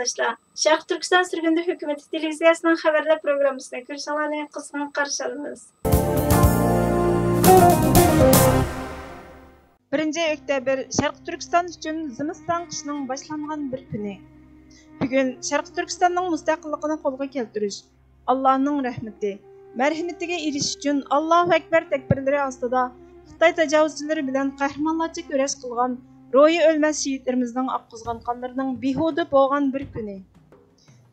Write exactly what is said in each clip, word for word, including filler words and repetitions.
قېرىنداشلار، شەرقىي تۈركىستان سۈرگۈندە ھۆكۈمىتى تېلېۋىزىيەسىنىڭ خەۋەرلەر پروگراممىسىنى كۆرۈشۈڭلارنى قىزغىن قارشى ئالىمىز. بىرىنچى ئۆكتەبىر شەرقىي تۈركىستان ئۈچۈن زىمىستان قىشنىڭ باشلانغان بىر كۈنى. بۈگۈن شەرقىي تۈركىستاننىڭ مۇستەقىللىقىنى قولغا كەلتۈرۈش، ئاللانىڭ رەھمىتى، مەرھىمىتىگە ئېرىشىش ئۈچۈن ئاللاھۇ ئەكبەر تەكبىرلىرى ئاستىدا خىتاي تاجاۋۇزچىلىرى بىلەن قەھرىمانلارچە كۈرەش قىلغان روھى ئۆلمەس شېھىتلىرىمىزنىڭ ئاققۇزغان قانلىرىنىڭ بىھۇدە بولغان بىر كۈنى.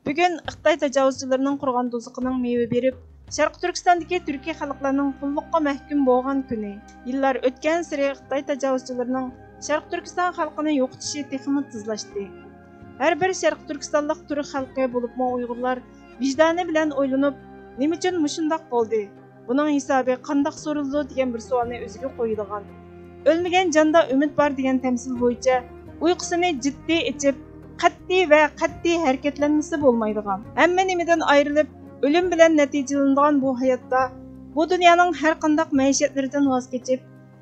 بۈگۈن خىتاي تاجاۋۇزچىلىرىنىڭ قۇرغان دوزىخىنىڭ مېۋە بېرىپ، شەرقىي تۈركىستاندىكى تۈركىي خەلقلەرنىڭ قۇللۇققا مەھكۇم بولغان كۈنى. يىللار ئۆتكەنسېرى خىتاي تاجاۋۇزچىلىرىنىڭ شەرقىي تۈركىستان خەلقىنى يوقىتىشى تېخىمۇ تېزلاشتى. ھەر بىر شەرقىي تۈركىستانلىق تۈرك خەلقى، بولۇپمۇ ئۇيغۇرلار ۋىجدانى بىلەن ئويلىنىپ، نېمە ئۈچۈن مۇشۇنداق بولدى؟ بۇنىڭ ھېسابى قانداق سورىلىدۇ دېگەن بىر سوئالنى ئۆزىگە قويىدىغان. ئۆلمىگەن جاندا ئۈمىد بار دېگەن تەمسىل بويىچە ئۇيقۇسىنى جىددىي ئېچىپ، قەتئىي ۋە قەتئىي ھەرىكەتلەنمىسە بولمايدىغان، ھەممە نېمىدىن ئايرىلىپ، ئۆلۈم بىلەن نەتىجىلىنىدىغان بۇ ھاياتتا، بۇ دۇنيانىڭ ھەر قانداق مەئىشەتلىرىدىن ۋاز كېچىپ،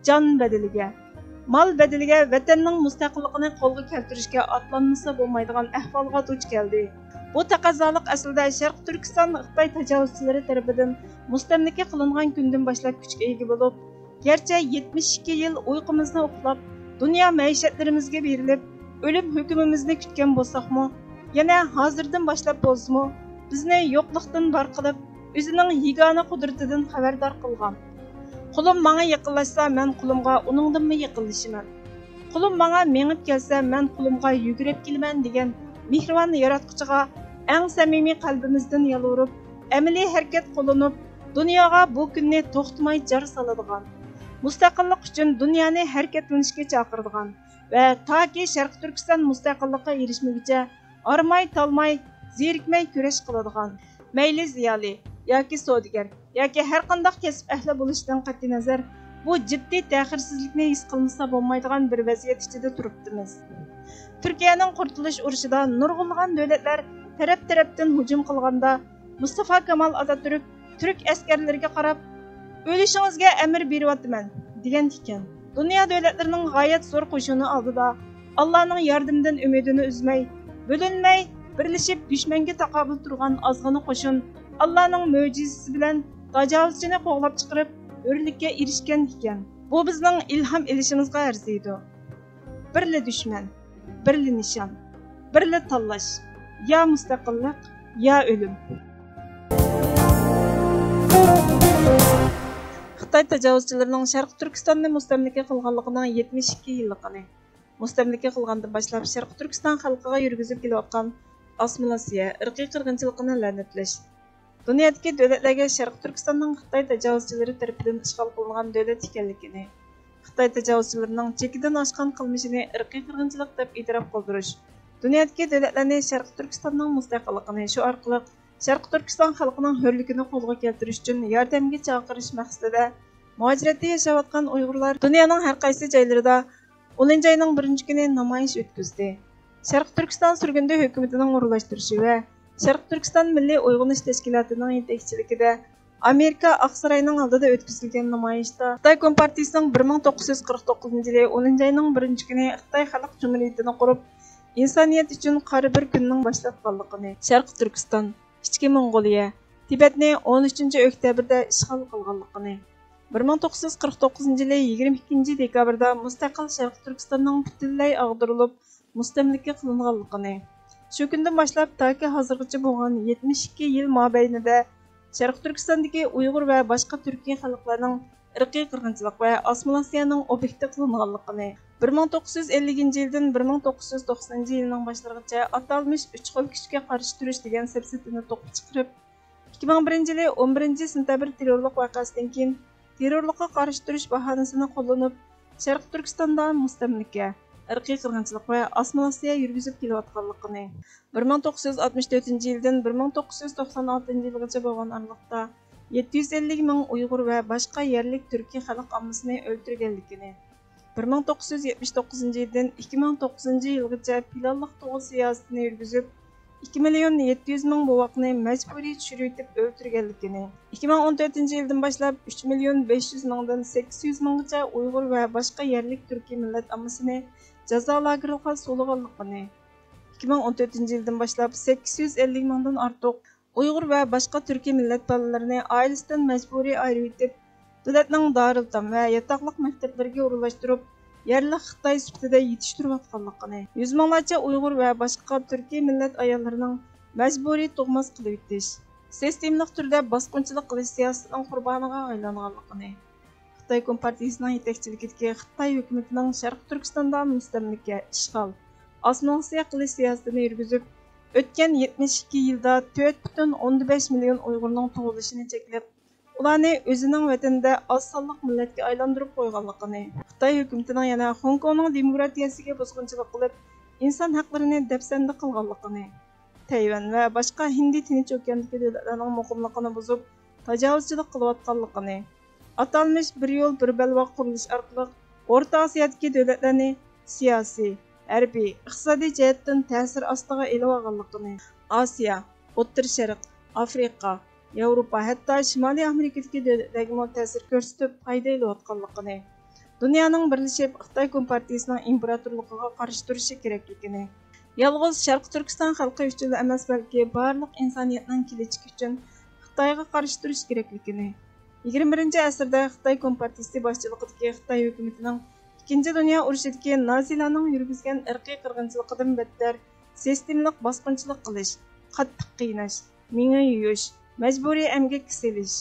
جان بەدىلىگە، مال بەدىلىگە ۋەتەننىڭ مۇستەقىللىقىنى قولغا كەلتۈرۈشكە ئاتلانمىسا بولمايدىغان ئەھۋالغا دۇچ كەلدى. بۇ تەقەززالىق ئەسلىدە شەرقىي تۈركىستان خىتاي تاجاۋۇزچىلىرى تەرىپىدىن مۇستەملىكە قىلىنغان كۈندىن باشلاپ كۈچكە ئىگە بولۇپ، گەرچە يەتمىش ئىككى يىل ئۇيقۇمىزنى ئۇخلاپ، دۇنيا مەئىشەتلىرىمىزگە بېرىلىپ، ئۆلۈم ھۆكمىمىزنى كۈتكەن بولساقمۇ، يەنە ھازىردىن باشلاپ بولسىمۇ، بىزنى يوقلۇقتىن بار قىلىپ، ئۆزىنىڭ يېگانە قۇدرىتىدىن خەۋەردار قىلغان. قۇلۇم ماڭا يېقىنلاشسا، مەن قۇلۇمغا ئۇنىڭدىنمۇ يېقىنلىشىمەن. قۇلۇم ماڭا مېڭىپ كەلسە، مەن قۇلۇمغا يۈگۈرۈپ كېلىمەن دېگەن مېھرىبان ياراتقۇچىغا ئەڭ سەمىمىي قەلبىمىزدىن يالۋۇرۇپ، ئەمەلىي ھەرىكەت قوللىنىپ، دۇنياغا بۇ كۈننى توختىماي جار سالىدىغان، مۇستەقىللىق ئۈچۈن دۇنيانى ھەرىكەتلىنىشكە چاقىرىدىغان ۋە تاكى شەرقىي تۈركىستان مۇستەقىللىققا ئېرىشمىگۈچە ئارماي-تالماي، زېرىكمەي كۈرەش قىلىدىغان، مەيلى زىيالىي ياكى سودىگەر ياكى ھەرقانداق كەسىپ ئەھلى بولۇشىدىن قەتئىينەزەر، بۇ جىددىي تەخىرسىزلىكنى ھېس قىلمىسا بولمايدىغان بىر ۋەزىيەت ئىچىدە تۇرۇپتىمىز. تۈركىيەنىڭ قۇرتۇلۇش ئۇرۇشىدا نۇرغۇنلىغان دۆلەتلەر تەرەپ-تەرەپتىن ھۇجۇم قىلغاندا، مۇستافا كامال ئاتاتۈرك تۈرك ئەسكەرلىرىگە قاراپ، «ئۆلۈشىڭىزگە ئەمىر بېرىۋاتىمەن» دېگەن ئىكەن. دۇنيا دۆلەتلىرىنىڭ غايەت زور قوشۇنى ئالدىدا ئاللانىڭ ياردىمىدىن ئۈمىدىنى ئۈزمەي، بۆلۈنمەي، بىرلىشىپ دۈشمەنگە تاقابىل تۇرغان ئازغىنە قوشۇن ئاللانىڭ مۆجىزىسى بىلەن تاجاۋۇزچىنى قوغلاپ چىقىرىپ، ھۆرلۈككە ئېرىشكەن ئىكەن. بۇ بىزنىڭ ئىلھام ئېلىشىمىزغا ئەرزىيدۇ. بىرلا دۈشمەن، بىرلا نىشان، بىرلا تاللاش، يا مۇستەقىللىق، يا ئۆلۈم. خىتاي تاجاۋۇزچىلىرىنىڭ شەرقىي تۈركىستاننى مۇستەملىكە قىلغانلىقىنىڭ يەتمىش ئىككى يىللىقىنى، مۇستەملىكە قىلغاندىن باشلاپ شەرقىي تۈركىستان خەلقىگە يۈرگۈزۈپ كېلىۋاتقان ئاسسىمىلياتسىيە، ئىرقىي قىرغىنچىلىقىنى لەنەتلەش، دۇنيادىكى دۆلەتلەرگە شەرقىي تۈركىستاننىڭ خىتاي تاجاۋۇزچىلىرى تەرىپىدىن ئىشغال قىلىنغان دۆلەت ئىكەنلىكىنى، خىتاي تاجاۋۇزچىلىرىنىڭ چېكىدىن ئاشقان قىلمىشىنى ئىرقىي قىرغىنچىلىق دەپ ئېتىراپ قىلدۇرۇش، دۇنيادىكى دۆلەتلەرنى شەرقىي تۈركىستاننىڭ مۇستەقىللىقىنى، شۇ ئارقىلىق شەرقىي تۈركىستان خەلقىنىڭ ھۆرلۈكىنى قولغا كەلتۈرۈش ئۈچۈن ياردەمگە چاقىرىش مەقسىتىدە مۇھاجىرەتتە ياشاۋاتقان ئۇيغۇرلار دۇنيانىڭ ھەر قايسى جايلىرىدا ئونىنچى ئاينىڭ بىرىنچى كۈنى نامايىش ئۆتكۈزدى. شەرقىي تۈركىستان سۈرگۈندە ھۆكۈمىتىنىڭ ئورۇنلاشتۇرۇشى ۋە شەرقىي تۈركىستان مىللىي ئويغىنىش تەشكىلاتىنىڭ يېتەكچىلىكىدە ئامېرىكا ئاقساراينىڭ ئالدىدا ئۆتكۈزۈلگەن نامايىشتا خىتاي كومپارتىيىسىنىڭ بىر مىڭ توققۇز يۈز قىرىق توققۇزىنچى يىلى ئونىنچى ئاينىڭ بىرىنچى كۈنى خىتاي خەلق جۇمھۇرىيىتىنى قۇرۇپ، ئىنسانىيەت ئۈچۈن قارا بىر كۈننىڭ باشلاتقانلىقىنى، شەرقىي تۈركىستان، ئىچكى موڭغۇلىيە، تىبەتنى ئون ئۈچىنچى ئۆكتەبىردە ئىشغال قىلغانلىقىنى، بىر مىڭ توققۇز يۈز قىرىق توققۇزىنچى يىلى يىگىرمە ئىككىنچى دېكابىردا مۇستەقىل شەرقىي تۈركىستاننىڭ پۈتۈنلەي ئاغدۇرۇلۇپ، مۇستەملىكە قىلىنغانلىقىنى، شۇ كۈندىن باشلاپ تاكى ھازىرغىچە بولغان يەتمىش ئىككى يىل مابەينىدە شەرقىي تۈركىستاندىكى ئۇيغۇر ۋە باشقا تۈركىي خەلقلەرنىڭ ئىرقىي قىرغىنچىلىق ۋە ئاسسىمىلياتسىيەنىڭ ئوبيېكتى قىلىنغانلىقىنى، بىر مىڭ توققۇز يۈز ئەللىكىنچى يىلدىن بىر مىڭ توققۇز يۈز توقسىنىنچى يىلنىڭ باشلىرىغىچە ئاتالمىش ئۈچ خىل كۈچكە قارشى تۇرۇش دېگەن سەپسەتىنى توپقا چىقىرىپ، ئىككى مىڭ بىرىنچى يىلى ئون بىرىنچى سېنتەبىر تېررورلۇق ۋەقەسىدىن كېيىن تېررورلۇققا قارشى تۇرۇش باھانىسىنى قوللىنىپ، شەرقىي تۈركىستاندا مۇستەملىكە، ئىرقىي قىرغىنچىلىق ۋە ئاسسىمىلياتسىيە يۈرگۈزۈپ كېلىۋاتقانلىقىنى، بىر مىڭ توققۇز يۈز ئاتمىش تۆتىنچى يىلدىن بىر مىڭ توققۇز يۈز توقسان ئالتىنچى يىلغىچە بولغان ئارىلىقتا يەتتە يۈز ئەللىك مىڭ ئۇيغۇر ۋە باشقا يەرلىك تۈركىي خەلق ئاممىسىنى ئۆلتۈرگەنلىكىنى، بىر مىڭ توققۇز يۈز يەتمىش توققۇزىنچى يىلدىن ئىككى مىڭ توققۇزىنچى يىلغىچە پىلانلىق تۇغۇت سىياسىتىنى يۈرگۈزۈپ، ئىككى مىليون يەتتە يۈز مىڭ بوۋاقنى مەجبۇرىي چۈشۈرۈۋېتىپ ئۆلتۈرگەنلىكىنى، ئىككى مىڭ ئون تۆتىنچى يىلدىن باشلاپ ئۈچ مىليون بەش يۈز مىڭدىن سەككىز يۈز مىڭغىچە ئۇيغۇر ۋە باشقا يەرلىك تۈركىي مىللەت ئاممىسىنى جازا لاگېرلىرىغا سولىغانلىقىنى، ئىككى مىڭ ئون تۆتىنچى يىلدىن باشلاپ سەككىز يۈز ئەللىك مىڭدىن ئارتۇق ئۇيغۇر ۋە باشقا تۈركىي مىللەت بالىلىرىنى ئائىلىسىدىن مەجبۇرىي ئايرىۋېتىپ، دۆلەتنىڭ دارىلئېتام ۋە ياتاقلىق مەكتەپلىرىگە ئورۇنلاشتۇرۇپ، يەرلىك خىتاي سۈپىتىدە يېتىشتۈرۈۋاتقانلىقىنى، يۈز مىڭلارچە ئۇيغۇر ۋە باشقا تۈركىي مىللەت ئاياللىرىنىڭ مەجبۇرىي تۇغماس قىلىۋېتىش، سىستېمىلىق تۈردە باسقۇنچىلىق قىلىش سىياسىتىنىڭ قۇربانىغا ئايلانغانلىقىنى، خىتاي كومپارتىيىسىنىڭ يېتەكچىلىكىدىكى خىتاي ھۆكۈمىتىنىڭ شەرقىي تۈركىستاندا مۇستەملىكە، ئىشغال، ئاسسىمىلياتسىيە قىلىش سىياسىتىنى يۈرگۈزۈپ، ئۆتكەن يەتمىش ئىككى يىلدا تۆت پۈتۈن ئوندىن بەش مىليون ئۇيغۇرنىڭ تۇغۇلۇشىنى چەكلەپ، ئۇلارنى ئۆزىنىڭ ۋەتىنىدە ئاز سانلىق مىللەتكە ئايلاندۇرۇپ قويغانلىقىنى، خىتاي ھۆكۈمىتىنىڭ يەنە خوڭكوڭنىڭ دېموكراتىيەسىگە بۇزغۇنچىلىق قىلىپ، ئىنسان ھەقلىرىنى دەپسەندە قىلغانلىقىنى، تەيۋەن ۋە باشقا ھىندى تىنچ ئوكياندىكى دۆلەتلەرنىڭ مۇقىملىقىنى بۇزۇپ، تاجاۋۇزچىلىق قىلىۋاتقانلىقىنى، ئاتالمىش بىر يول، بىر بەلباغ قۇرۇلۇشى ئارقىلىق ئورتا ئاسىيادىكى دۆلەتلەرنى سىياسىي، ھەربىي، ئىقتىسادىي جەھەتتىن تەسىر ئاستىغا ئېلىۋالغانلىقىنى، ئاسىيا، ئوتتۇرا شەرق، ئافرىقا، ياۋروپا، ھەتتا شىمالىي ئامېرىكىدىكى دۆلەتلەرگىمۇ تەسىر كۆرسىتىپ پايدا ئېلىۋاتقانلىقىنى، دۇنيانىڭ بىرلىشىپ خىتاي كومپارتىيىسىنىڭ ئىمپېراتورلۇقىغا قارشى تۇرۇشى كېرەكلىكىنى، يالغۇز شەرقىي تۈركىستان خەلقى ئۈچۈنلا ئەمەس، بەلكى بارلىق ئىنسانىيەتنىڭ كېلىچىكى ئۈچۈن خىتايغا قارشى تۇرۇش كېرەكلىكىنى، يىگىرمە بىرىنچى ئەسىردە خىتاي كومپارتىيىسى باشچىلىقىدىكى خىتاي ھۆكۈمىتىنىڭ ئىككىنچى دۇنيا ئۇرۇشىدىكى نازىلارنىڭ يۈرگۈزگەن ئىرقىي قىرغىنچىلىقىدىن بەتتەر سىستېمىلىق باسقۇنچىلىق قىلىش، قاتتىق قىيناش، مېڭە يۇيۇش، مەجبۇرىي ئەمگەككە سېلىش،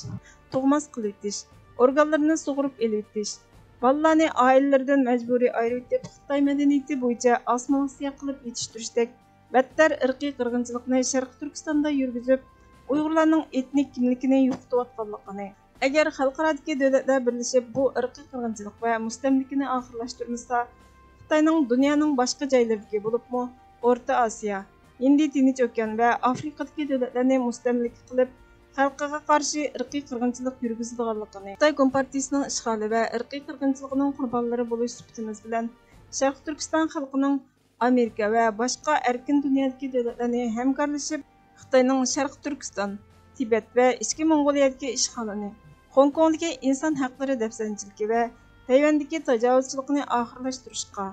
تۇغماس قىلىۋېتىش، ئورگانلىرىنى سۇغۇرۇپ ئېلىۋېتىش، بالىلارنى ئائىلىلىرىدىن مەجبۇرىي ئايرىۋېتىپ، خىتاي مەدەنىيىتى بويىچە ئاسسىمىلياتسىيە قىلىپ يېتىشتۈرۈشتەك بەتتەر ئىرقىي قىرغىنچىلىقنى شەرقىي تۈركىستاندا يۈرگۈزۈپ، ئۇيغۇرلارنىڭ ئېتنىك كىملىكىنى يوقىتىۋاتقانلىقىنى، ئەگەر خەلقئارادىكى دۆلەتلەر بىرلىشىپ بۇ ئىرقىي قىرغىنچىلىق ۋە مۇستەملىكىنى ئاخىرلاشتۇرمىسا، خىتاينىڭ دۇنيانىڭ باشقا جايلىرىدىكى، بولۇپمۇ ئورتا ئاسىيا، ھىندى تىنچ ئوكيان ۋە ئافرىقىدىكى دۆلەتلەرنى مۇستەملىكە قىلىپ، خەلقىگە قارشى ئىرقىي قىرغىنچىلىق يۈرگۈزىدىغانلىقىنى، خىتاي كومپارتىيىسىنىڭ ئىشغالى ۋە ئىرقىي قىرغىنچىلىقىنىڭ قۇربانلىرى بولۇش سۈپىتىمىز بىلەن، شەرقىي تۈركىستان خەلقىنىڭ ئامېرىكا ۋە باشقا ئەركىن دۇنيادىكى دۆلەتلەرنى ھەمكارلىشىپ، خىتاينىڭ شەرقىي تۈركىستان، تىبەت ۋە ئىچكى موڭغۇلىيەدىكى ئىشغالىنى، خوڭكوڭدىكى ئىنسان ھەقلىرى دەپسەندىچىلىكى ۋە تەيۋەندىكى تاجاۋۇزچىلىقنى ئاخىرلاشتۇرۇشقا،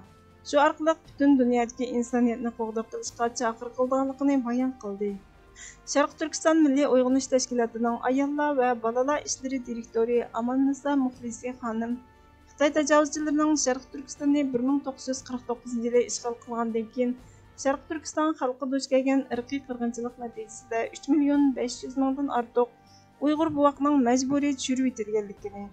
شۇ ئارقىلىق پۈتۈن دۇنيادىكى ئىنسانىيەتنى قوغداپ قېلىشقا چاقىرىق قىلىدىغانلىقىنى بايان قىلدى. شەرقىي تۈركىستان مىللىي ئويغىنىش تەشكىلاتىنىڭ ئاياللار ۋە بالىلار ئىشلىرى دىرېكتورى ئامالنىسا مۇخلىسى خانىم، خىتاي تاجاۋۇزچىلىرىنىڭ شەرقىي تۈركىستاننى بىر مىڭ توققۇز يۈز قىرىق توققۇزىنچى يىلى ئىشغال قىلغاندىن كېيىن، شەرقىي تۈركىستان خەلقى دۇچ كەلگەن ئىرقىي قىرغىنچىلىق نەتىجىسىدە ئۈچ مىليون بەش يۈز مىڭدىن ئارتۇق ئۇيغۇر بوۋاقنىڭ مەجبۇرىي چۈشۈرۈۋېتىلگەنلىكىنى،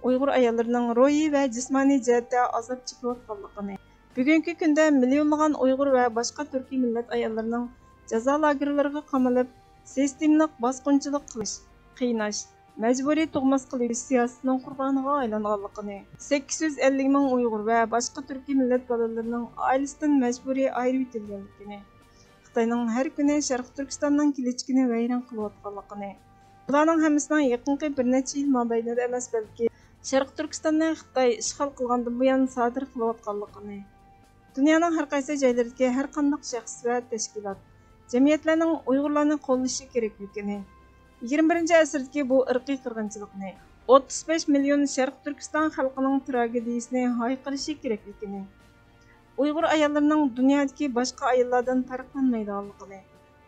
ئۇيغۇر ئاياللىرىنىڭ روھىي ۋە جىسمانىي جەھەتتە ئازاب چېكىۋاتقانلىقىنى، بۈگۈنكى كۈندە مىليونلىغان ئۇيغۇر ۋە باشقا تۈركىي مىللەت ئاياللىرىنىڭ جازا لاگېرلىرىغا قامىلىپ، سىستېمىلىق باسقۇنچىلىق قىلىش، قىيناش، مەجبۇرىي تۇغماس قىلىش سىياسىتىنىڭ قۇربانىغا ئايلانغانلىقىنى، سەككىز يۈز ئەللىك مىڭ ئۇيغۇر ۋە باشقا تۈركىي مىللەت بالىلىرىنىڭ ئائىلىسىدىن مەجبۇرىي ئايرىۋېتىلگەنلىكىنى، خىتاينىڭ ھەر كۈنى شەرقىي تۈركىستاننىڭ كېلىچىكىنى ۋەيران قىلىۋاتقانلىقىنى، بۇلارنىڭ ھەممىسىنىڭ يېقىنقى بىر نەچچە يىل مابەينىدە ئەمەس، بەلكى شەرقىي تۈركىستاننى خىتاي ئىشغال قىلغاندىن بۇيان سادىر قىلىۋاتقانلىقىنى، دۇنيانىڭ ھەر قايسى جايلىرىدىكى ھەر قانداق شەخس ۋە تەشكىلات، جەمئىيەتلەرنىڭ ئۇيغۇرلارنى قوللىشى كېرەكلىكىنى، يىگىرمە بىرىنچى ئەسىردىكى بۇ ئىرقىي قىرغىنچىلىقنى، ئوتتۇز بەش مىليون شەرقىي تۈركىستان خەلقىنىڭ تراگېدىيىسىنى ھايقىرىشى كېرەكلىكىنى، ئۇيغۇر ئاياللىرىنىڭ دۇنيادىكى باشقا ئاياللاردىن پەرقلەنمەيدىغانلىقىنى،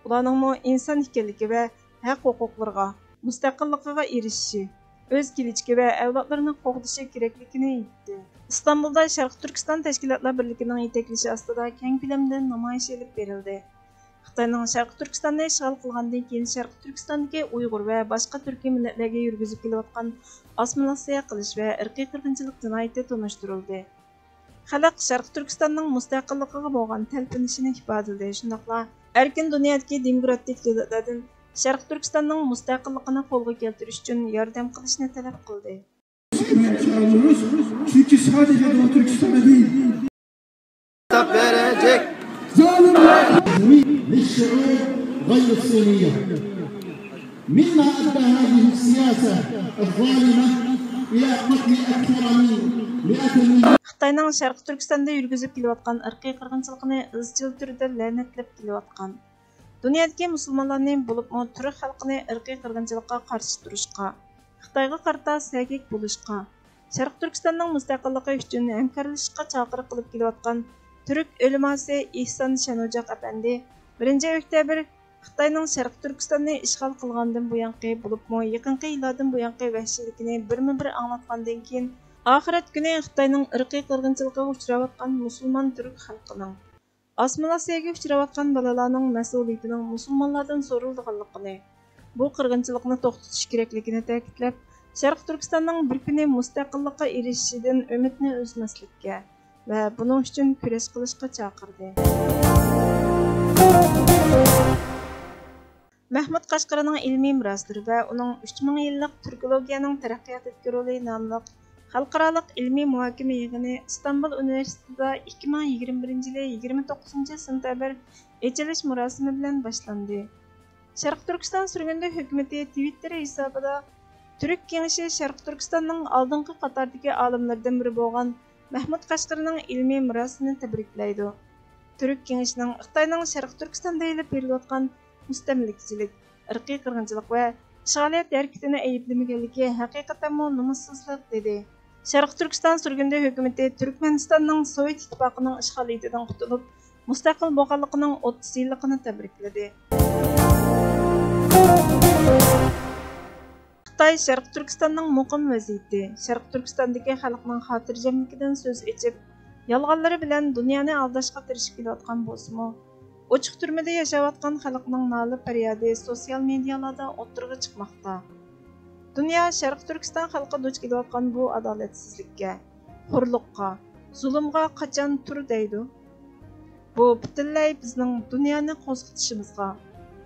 ئۇلارنىڭمۇ ئىنسان ئىكەنلىكى ۋە ھەق ھوقۇقلىرىغا، مۇستەقىللىقىغا ئېرىشىشى، ئۆز كېلىچىكى ۋە ئەۋلادلىرىنى قوغدىشى كېرەكلىكىنى ئېيتتى. ئىستانبۇلدا شەرقىي تۈركىستان تەشكىلاتلار بىرلىكىنىڭ يېتەكلىشى ئاستىدا كەڭ كۆلەمدە نامايىش ئېلىپ بېرىلدى. خىتاينىڭ شەرقىي تۈركىستاننى ئىشغال قىلغاندىن كېيىن، شەرقىي تۈركىستاندىكى ئۇيغۇر ۋە باشقا تۈركىي مىللەتلەرگە يۈرگۈزۈپ كېلىۋاتقان ئاسسىمىلياتسىيە قىلىش ۋە ئىرقىي قىرغىنچىلىق جىنايىتى تونۇشتۇرۇلدى. خەلق شەرقىي تۈركىستاننىڭ مۇستەقىللىقىغا بولغان تەلپۈنۈشىنى ئىپادىلىدى، شۇنداقلا ئەركىن دۇنيادىكى دېموكراتىك دۆلەتلەردىن شەرقىي تۈركىستاننىڭ مۇستەقىللىقىنى قولغا كەلتۈرۈش ئۈچۈن ياردەم قىلىشنى تەلەپ قىلدى. Çünkü sadece Doğu Türkistan'da değil. Hesap verecek. Zalimler للشعوب غير الصينية. مما أدى هذه السياسة الظالمة إلى قتل أكثر من مائة مليون. خىتاينىڭ شەرقىي تۈركىستاندا يۈرگۈزۈپ كېلىۋاتقان ئىرقىي قىرغىنچىلىقىنى ئىزچىل تۈردە لەنەتلەپ كېلىۋاتقان، دۇنيادىكى مۇسۇلمانلارنى، بولۇپمۇ تۈرك خەلقىنى ئىرقىي قىرغىنچىلىققا قارشى تۇرۇشقا، خىتايغا قارىتا سەگەك بولۇشقا، شەرقىي تۈركىستاننىڭ مۇستەقىللىقى ئۈچۈن ھەمكارلىشىشقا چاقىرىق قىلىپ كېلىۋاتقان تۈرك ئۆلىماسى ئېھسان شەنئوجاق ئەپەندى بىرىنچى ئۆكتەبىر خىتاينىڭ شەرقىي تۈركىستاننى ئىشغال قىلغاندىن بۇيانقى، بولۇپمۇ يېقىنقى يىللاردىن بۇيانقى ۋەھشىيلىكىنى بىرمۇبىر ئاڭلاتقاندىن كېيىن، ئاخىرەت كۈنى خىتاينىڭ ئىرقىي قىرغىنچىلىقىغا ئۇچراۋاتقان مۇسۇلمان تۈرك خەلقىنىڭ، ئاسسىمىلياتسىيەگە ئۇچراۋاتقان بالىلارنىڭ مەسئۇلىيىتىنىڭ مۇسۇلمانلاردىن سورىلىدىغانلىقىنى، بۇ قىرغىنچىلىقنى توختىتىش كېرەكلىكىنى تەكىتلەپ، شەرقىي تۈركىستاننىڭ بىر كۈنى مۇستەقىللىققا ئېرىشىشىدىن ئۈمىدنى ئۈزمەسلىككە ۋە بۇنىڭ ئۈچۈن كۈرەش قىلىشقا چاقىردى. مەھمۇد قەشقىرىنىڭ ئىلمىي مىراسلىرى ۋە ئۇنىڭ ئۈچ مىڭ يىللىق تۈركولوگىيەنىڭ تەرەققىياتىدىكى رولى ناملىق خەلقئارالىق ئىلمىي مۇھاكىمە يىغىنى ئىستانبۇل ئۇنىۋېرسىتېتىدا ئىككى مىڭ يىگىرمە بىرىنچى يىلى يىگىرمە توققۇزىنچى سېنتەبىر ئېچىلىش مۇراسىمى بىلەن باشلاندى. شەرقىي تۈركىستان سۈرگۈندە ھۆكۈمىتى تىۋىتتېر ھېسابىدا تۈرك كېڭىشى شەرقىي تۈركىستاننىڭ ئالدىنقى قاتاردىكى ئالىملىرىدىن بىرى بولغان مەھمۇد قەشقىرىنىڭ ئىلمىي مىراسىنى تەبرىكلەيدۇ. تۈرك كېڭىشىنىڭ خىتاينىڭ شەرقىي تۈركىستاندا ئېلىپ بېرىلىۋاتقان مۇستەملىكىچىلىك، ئىرقىي قىرغىنچىلىق ۋە ئىشغالىيەت ھەرىكىتىنى ئەيىبلىمىگەنلىكى ھەقىقەتەنمۇ نومۇسسىزلىق، دېدى. شەرقىي تۈركىستان سۈرگۈندە ھۆكۈمىتى تۈركمەنىستاننىڭ سوۋېت ئىتتىپاقىنىڭ ئىشغالىيىتىدىن قۇتۇلۇپ، مۇستەقىل بولغانلىقىنىڭ ئوتتۇز يىللىقىنى تەبرىكلىدى. خىتاي شەرقىي تۈركىستاننىڭ مۇقىم ۋەزىيىتى، شەرقىي تۈركىستاندىكى خەلقنىڭ خاتىرجەملىكىدىن سۆز ئېچىپ، يالغانلىرى بىلەن دۇنيانى ئالداشقا تىرىشىپ كېلىۋاتقان بولسىمۇ، ئوچۇق تۈرمىدە ياشاۋاتقان خەلقنىڭ نالە-پەريادى سوتسىيال مېدىيالاردا ئوتتۇرىغا چىقماقتا. دۇنيا شەرقىي تۈركىستان خەلقى دۇچ كېلىۋاتقان بۇ ئادالەتسىزلىككە، خورلۇققا، زۇلۇمغا قاچان تۇر دەيدۇ؟ بۇ پۈتۈنلەي بىزنىڭ دۇنيانى قوزغىتىشىمىزغا،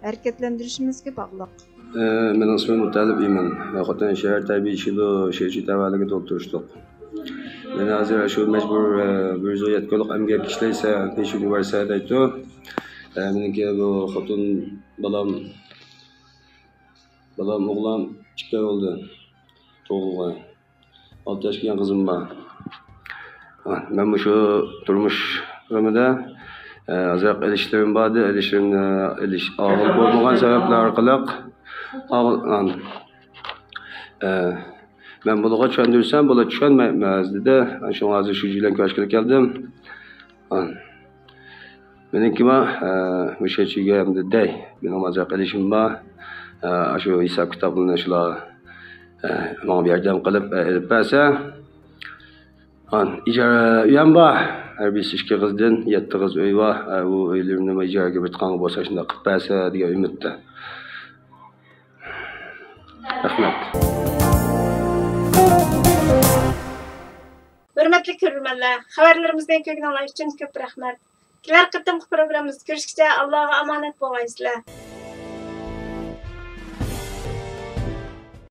ھەرىكەتلەندۈرۈشىمىزگە باغلىق. ئە، مېنىڭ ئىسمىم مۇتەللىپ ئىمىن. خوتەن شەھەر تەبىئىي ئىشلىتىش تەۋەلىكىدە ئولتۇرۇشلۇق. مەن ھازىر شۇ مەجبۇر، ئە، بىر يۈز يەتتە كۈنلۈك ئەمگەك ئىشلەيسەن، پېشىنى بەرسە دەيتتى. ئە، مېنىڭكى بۇ خوتۇن بالام، بالام ئوغلان ئىككى ئاي بولدى تۇغۇلغان. ئالتە ياشقا كىرگەن قىزىم بار. مەن مۇشۇ تۇرمۇش غېمىدە، ئە، ئازراق ئېلىشلىرىم بار ئىدى. ئېلىشلىرىمنى ئېلىش ئاغىل بولمىغان سەۋەبلەر ئارقىلىق ئاغىل، ئە، مەن بۇلارغا چۈشەندۈرسەم، بۇلار چۈشەنمەيمىز دېدى. شۇڭا ھازىر شۇ بىلەن كۆرۈشكىلى كەلدىم. مېنىڭكىمۇ، ئە، مۇشۇ چۈگەمدە دەي. مېنىڭ ئازراق ئېلىشىم بار. ئە، شۇ ھېساب كىتابلىرىنى شۇلار، ئە، ماڭا بىر ياردەم قىلىپ، ئە، ئېلىپ بەرسە. ئان، ئىجارە ئۆيەم بار. ھەر بىرسى ئىككى قىزدىن، يەتتە قىز ئۆي بار. ئە، ئۇ ئۆيلىرىنى ئىجارىگە بېرىدىغان بولسا شۇنداق قىلىپ بەرسە دېگەن ئۈمىدتە. رەھمەت. ھۆرمەتلىك كۆرۈرمەنلەر، خەۋەرلىرىمىزنى كۆرگىنىڭلار ئۈچۈن كۆپ رەھمەت. كېلەر قېتىمقى پروگراممىمىزدا كۆرۈشكىچە ئاللاغا ئامانەت بولغايسىلەر.